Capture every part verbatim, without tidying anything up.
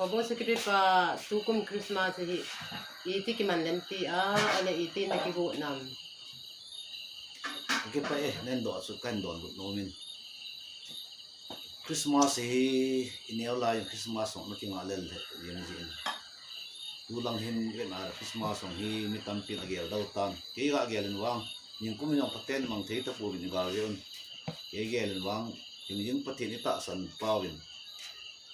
Houbung Secretary pa, tukum Christmas hi iti kiman lempi a, ale iti nakigot nam? Kipah e, neidoh chu kahin donbut nom in. Christmas hi ineo lai in Christmas song nakingah lel lheh jeng jin. Tulang hin ven a Christmas song hi mi tampin agel dau tan. Kei gagel in vang, nikum in jong phaten mang thei tapouvin igal jeh un. Kei gel in vang, hingjing Pathen itahsan pauvin.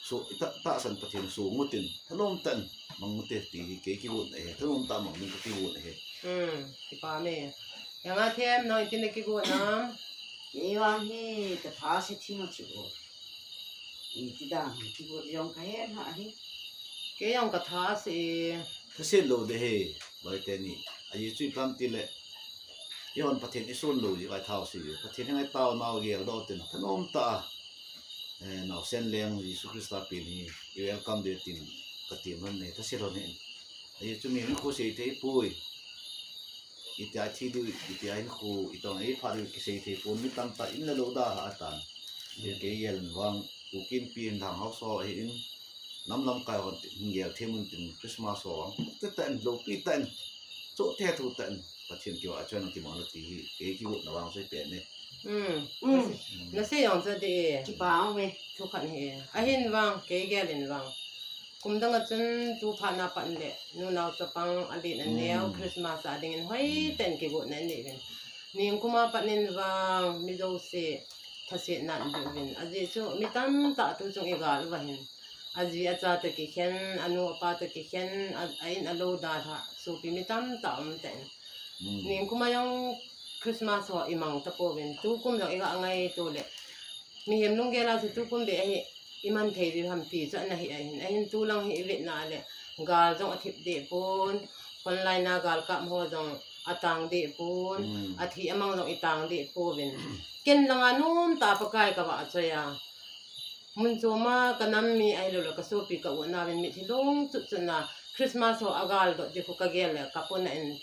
So, itah, tahsan Pathen song utin, thanom tah in mang ute ti hi kei kigotna ahi, thanom tah mang ding kakigot ahi. Hmm, kipah e. Janga Them, nang iti nakigot nam? Kei vang hi katha ase thim a chu. Iti dan kigot jong kahe lha hi. Kei jong katha ase. Thase lou ding ahi, bai teni. Ajeh chu ipi ham itile, eihon Pathen ison lou jeh vai thase. Pathen henga taonau gel doh tin, thanom tah a, eh, naosen leng Jesu Christa pen hi i welcome ding tin kati man ne, thase lou ne. Ajeh chu mi hinkho seithei poi. Itia thi diu, itia hinkho, itong ei pha diu kisei thei pon, mi tamtah in le lou dalha atan. Kei gel in vang, Pu Kimpi in Lhang Hausa ahin, nam lamkai hon tin, gel them un tin, Christmas ho vang, te tah in, loupi tah in, chothe thu tah in, Pathen kivahchoi na kimang na ti hi, kei kigotna vang chu ipi ne. Hmm. Hmm. Nasei jong chu ati e. Kipah e. Thu khat hi. Ahin vang, kei gel in vang. Kum dang a chun tu phat na pat in le, nunao chapang alen aneo, hmm, Christmas a ding in hoi, hmm, tah in kigotna anei uvin. Nikum a pat in vang, mi jouse thasetna in ding uvin. Ajeh chu mi tamtah tu chung igal uva hin. Aji acha toh kikhen, anu apa toh kikhen, a, a in a lou dalha, sopi mi tamtah um tah in. Hmm. Nikum a jong Christmas ho imang tapouvin, tukum jong iga ngaito le. Mihem lunggel a chu tukum beh hi iman thei diu ham ti chu ana hi ahin. Ahin tulang hi ivetna le, gal jong athip deh pon, online a galkap ho jong atang deh pon, hmm, athi amang jong itang deh pouvin. Ken langa nomtah a Pakai kavahchoi a. Mun chom a kanam mi ahilou le kasopi ka u ana uvin mitlhi long chutchut na Christmas ho agal doh ding khu kagel le kapona in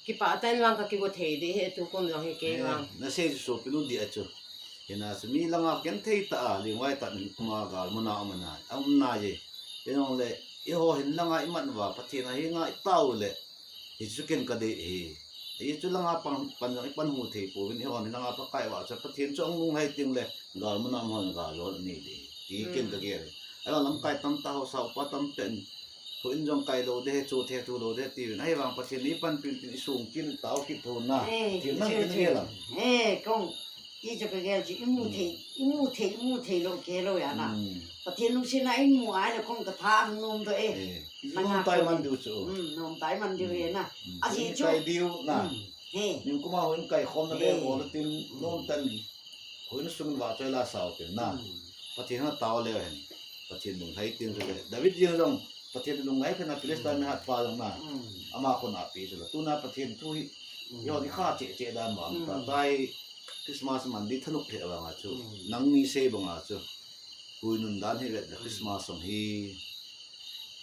kipah tah in vang kakigo thei ding ahi tukum jong hi kei vang. Nasei chu sopi nu dih a chu. Hina chu mi langa ken thei tah a, lingvai tah in kuma gal muna um ana, a um nai e. Hijongle, eiho hin langa iman uva, Pathen a henga itao le, hichu ken kadei ahi. Hichu langa pan, pan jong ipan hu thei pouvin, eihon langa Pakai vahchoi, Pathen chu ahung lunglhai teng le, gal muna um hon gal jol anei ding. Ti ken kagel e. Ahivang lamkai tamtah ho, sao pa tamtah in, houin jong kai lou ding ahi, chothe thu lou ding ahi tiuvin. Ahivang Pathen in ipanpi tin isung kit, itao kit thou na. Eh, ti nang chu, ken chu. Gel am? Eh, kong, ti chu kagel chu, imu thei, imu thei, imu thei lou, kei lou ya na. Hmm. Pathen lungsetna imu a le kong katha nom doh e. Eh, nom tai man diu chu. Hmm, nom tai man diu e na. Hmm. Ajeh chu. Kai diu na. Hmm. He. Nikum a houin kai khomna le bol tin nom tan. Houin sung vahchoi la sao tin na. Hmm. Pathen a tao le hen. Pathen lunglhai tin chu le. David jeng jong Pathen lunglhai phen a Philistine mi hatpa jong na. Hmm. Ama khut a pi chu la. Tuna Pathen thu hi. Hmm. Eiho ni kha che che dan vang. Hmm. Tatai Christmas man ding thanop lheh vang a chu. Hmm. Nangni sei bang a chu. Hui nun dan hi vet le Christmas song hi.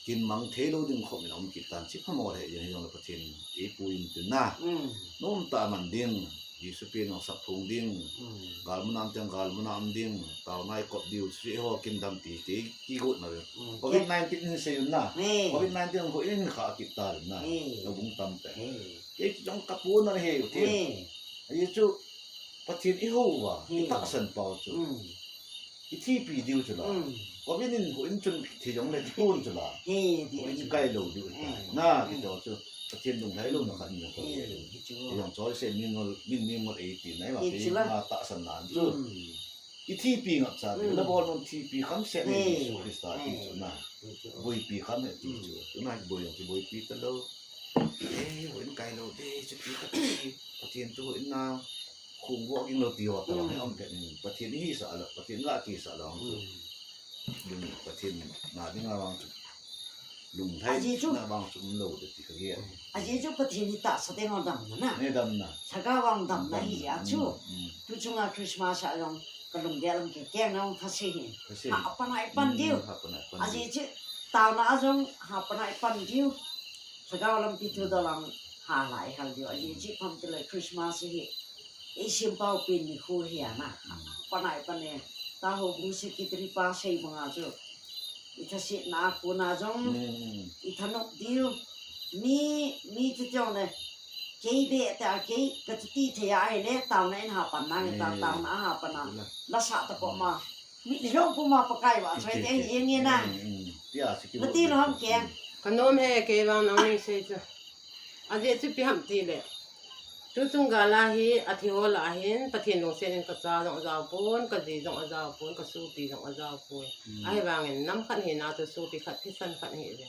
Kin mang thei lou ding khop in a um kit tan, chi phamo lheh jeng hijongle Pathen in eipui in tin na. Mm. Nomtah a man ding, Jesu pen jong sak phong ding. Mm. Gal muna um teng gal muna um ding, taona ikop diu, chu eiho kin dam ti, ti kigot na. Mm. Covid nineteen in sei un na. Mm. Covid nineteen in khu in kha kit ta na. Mm. Houbung tamtah. Mm. Kei jong kapona ahi u ti. Mm. Ajeh chu Pathen ihou uva, mm, itahsan pau chu. Mm. Ithipi diu chu la. Mm. Covid in houin chun thi jongle tipon chu la. He, ti houin chu. Kai lou diu ta. Mm. Na, mm, kito chu. Pathen lunglhai louna khat in jong. Mm, kito. Jong choi se mi ngol, min mi ngol ei ti na, ei ma ti na tahsan nan chu. Mm. Ithipi ngap cha ti. Mm. La bol nom thipi kham se ni, mm, Jesu Christa ti chu na. Mm. Boipi kham e ti chu. Mm. Tuna boi jong kiboipi talou. Eh, houin kai lou ding, chuti kati, Pathen thu houin a, khum vo ging lou ti ho, tah, mm, hei um pet in, Pathen ihisah lou, Pathen ga kisah lou, mm, lung, Pathen na dinga vang chu, lunglhai, ajeh chu, na vang chu um lou ding ti kagel. Ajeh chu Pathen hi tahsa teng ho damna na. Ne damna. Lhagao vang damna hi, mm, a chu. Mm, mm. Tu chunga Christmas a jong, kalunggel lam kikeng na jong thase hi. Thase. Hapan a ipan diu. Mm, hapan a ipan diu. Ajeh chu, taona a jong, hapan a ipan diu. Lhagao lampi thu dolang ha lai hal diu. Ajeh chu ipi ham itile Christmas hi. Eisem pau pen nikho hi ana. Panai pane. Ta houbung secretary pa sei banga chu. I thasetna a kona jong, mm, i thanop diu. Mi, mi chu tiong le, kei be ta kei, ka chuti thei a ahile, taona in hapan nange, ta, mm, taona a hapan a. La sa ta ko ma. Mi lhong ko ma Pakai vahchoi te, mm, hi nge na. Mm, mm. Tia si ki. Nati lo ham ke. Ka nom e, kei vang nang ni sei chu. Ajeh chu ipi ham tile, tuchung gal a hi, athi ho lah a hin, Pathen lungset in ka cha jong ajao pon, ka ji jong ajao pon, ka sopi jong ajao poi. Hmm. Ahivangin, nam khat hina chu sopi khat, thisan khat hi ve.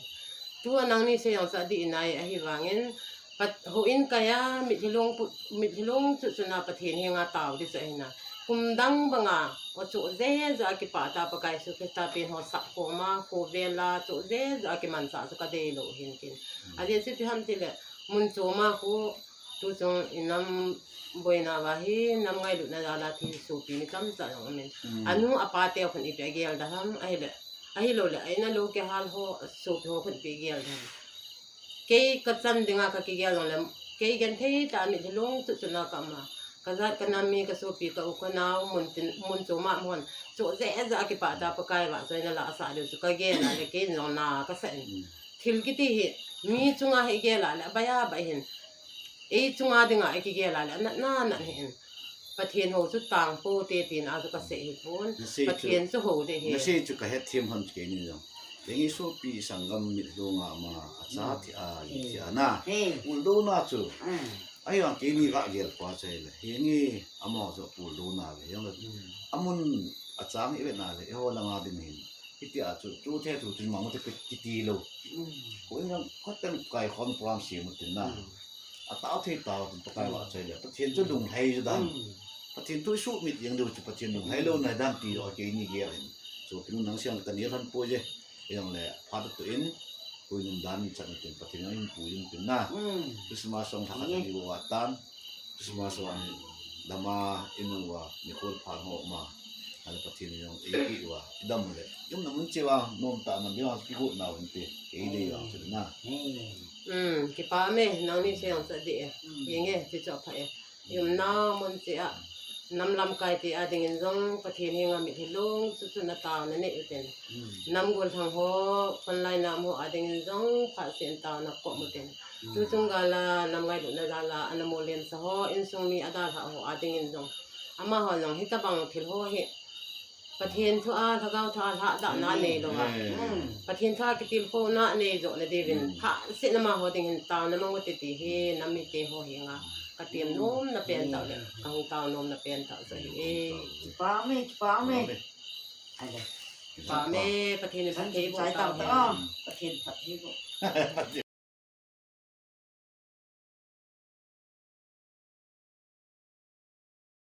Tua nangni sei jong chu adih nai, ahivangin, Pat-, houin kai a, mitlhi long pu-, mitlhi long chu chuna Pathen henga tao ding chu ahina. Kum dang banga, o chu jeja kipah ta Pakai Jesu Christa pen ho sap koma, khovel a, chu jeja kimanchah chu ka dei lou hin kin. Hmm. Ajeh chu ipi ham tile, mun choma khu, tuchung i nam boina uva hi, nam ngailutna jal a thi sopi mi tamtah jong umin. Hmm. Anu apa te khun ipi agel da ham, ahile, ahilou le, a in a lou kihal ho, sopi ho khun ipi agel da ham. Kei ka chan dinga ka kigel jong le, kei genthei tah a mitlhi long chu chuna ka um a. Ka jat ka nam mi ka sopi ka u ka nao mun tin, mun choma um hon. Chu jeja kipah ta Pakai vahchoina la asah diu chu ka gel a le kei jong na ka sa in. Hmm. Thil kiti hi, mi chunga hi gel a le, abai abai hin. Ei chunga dinga i kigel a le, anatna nat hin. Pathen hou chu tang pou te tin a chu ka sei hi pon. Na sei chu, Pathen chu hou ding hi. Na sei chu ka het them hon chu keini jong. Keini sopi sanggam mitlhi long a ama, acha, hmm, thi a, hmm, thi a na. Hmm. Puldouna chu. Hmm. Ahivang keini ka gel pa chu ahile. Hinge amaho chu puldouna ve jong le. Hmm. Amun achang i ve na le, eiho langa ding hin. Hitia chu, chu the chu, chu mang te ki-, kiti lou. Hmm. Ko in jong, ko ten kai khom program sem u tin na. Hmm. Atao thei tao tin Pakai vahchoi le. Pathen chu lunglhai ju dan. Hmm. Pathen thu i sumit jeng diu chu Pathen lunglhai lou na dan ti jo keini gel hin. Chu kin nang siang ka ni lhan poi je. Jong le phat tu in. Pui num dan chan tin Pathen in pui in tin na. Hmm. Christmas song tha ka ni wa tan. Christmas song dama in wa ni khol phan ho ma. Ala Pathen jong ei ki wa. Dam le. Jong na mun che wa nom ta man jong ki go na un te. Ei dei wa chu na. Hmm. Hmm, kipa me, nangni sei jong chu adih e. Hmm. Hinge, ti chu apha e. I umna mun cheh a, nam lamkai te a dingin jong Pathen henga mitlhi long chu chuna taona nei u tin. Hmm. Nam gollhang ho, frontline a um ho a dingin jong phatseh in taona kom u tin. Hmm. Tuchung gal a nam ngailutna jal a ana molem sa ho, insung mi adalhah ho a dingin jong. Amaho jong hitabang thil ho hi Pathen thu a, Lhagao thu a lhahdohna, hmm, nei lou a. Hmm. Pathen thu a kitilkhouna nei joh na diuvin, hmm, phatseh in amaho ding hin taona mang u te ti hi, nam mite ho henga ka tem, hmm, nomna pen tah le, hmm, ka hung tao nomna pen tah chu ahi e. Kipa me, kipa me. Kipa me. Ale. Kipa me, Pathen in phatthei boh tau hen. Pathen phatthei boh.